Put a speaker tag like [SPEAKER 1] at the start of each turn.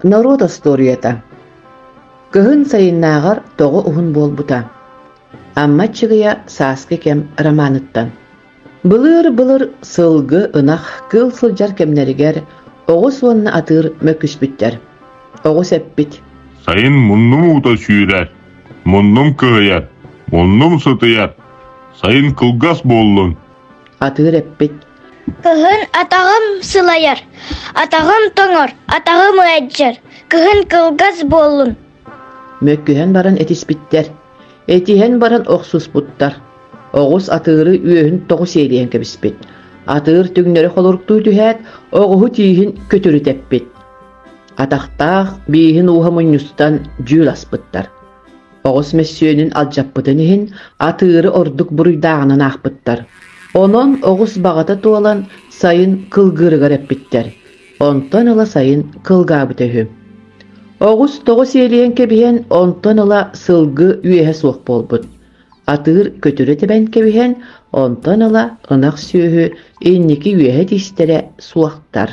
[SPEAKER 1] Норуот остуоруйата Кыһын сайыннааҕар тоҕо уһун буолбута. Амма Аччыгыйа «Сааскы кэм» романыттан. Былыр-былыр сылгы, ынах, кыыл сылдьар кэмнэригэр оҕус уонна атыыр мөккүспүттэр. Оҕус эппит:
[SPEAKER 2] Сайын муннум уута сүүрэр, муннум кыһыйар, муннум сытыйар, сайын кылгас буоллун.
[SPEAKER 1] Атыыр эппит:
[SPEAKER 3] Кыһын атаҕым сылайар, атаҕым тоҥор, атаҕым ыалдьар, кыһын кылгас буоллун.
[SPEAKER 1] Мөккүһэн баран этиспиттэр, этиһэн баран охсуспуттар. Оҕус атыыры үөһүн тоҕу сиэлиһэн кэбиспит. Атыыр түҥнэри холоруктуу түһээт, оҕуһу тииһин көтүрү тэппит. Атахтаах бииһин ууһа мунньустан дьүүл аспыттар. Оҕус мөссүөнүн алдьаппытын иһин атыыры ордук буруйдааҕынан аахпыттар. Онон оҕус баҕата туолан сайын кылгыырыгар эппиттэр. Онтон ыла сайын кылгаабыта үһү. Оҕус тоҕо сиэлийэн кэбиһэн, онтон ыла сылгы үөһэ суох буолбут. Атыыр көтүрү тэбэн кэбиһэн, онтон ыла ынах сүөһү инники үөһэ тиистэрэ суохтар.